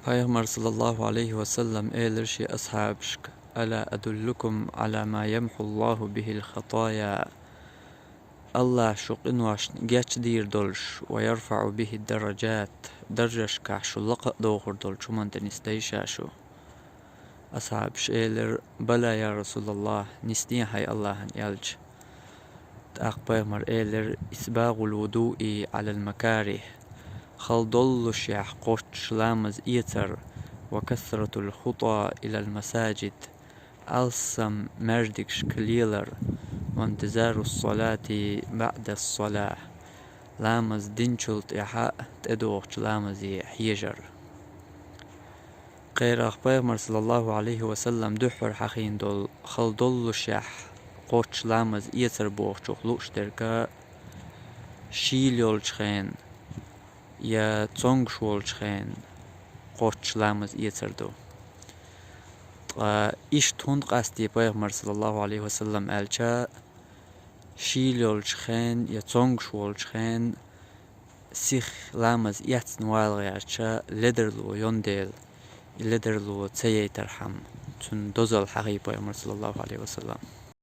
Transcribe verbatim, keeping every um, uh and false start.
Пайхамар, саллаллаху алейхи ва саллам, элира шен асхьабашка: «Ала адуллукум ала ма ямхуллаху бихил хатая?» Аллах шу къиношна гечдийр долуш, ва ярфаӀу бихи дараджат, даржашкахь шу лакха а дохур долчу хӀуманна тӀе нисдайша шу. Асхьабаш элира: «Бала, я Расулаллах, нисде хьайн Аллахьан элча». ТӀаккха пайхамар элира: «Исбагъул вудуи Ӏалал макарих», хала доллушехь кхоччуш ламаз эцар, «ва касратул хута илал масаджид», алссам маьждигашка лелар, «ва интизарус салати баӀдас салах», ламаз динчул тӀаьхьа а тӀедогӀучу ламазе хьежар. Кхерах пайхамар, саллаллаху алейхи ва саллам, дуьххьара хьахийна долу хала доллушехь кхоччуш ламаз эцар бохучух лууш дерг шийла йолчу хенахь я цомгуш волчу хенахь кхоччуш ламаз эцар ду. Ткъа иштта хӀунда къастий пайхамар, саллаллаху алейхи ва саллам, аьлча, шийла йолчу хенахь я цомгуш волчу хенахь сиха ламаз эцна вала гӀертача, ледарло йо дела, и ледарло ца яйтархьама, цуьнан дозалла хьахий пайхамар, саллаллаху алейхи ва саллам.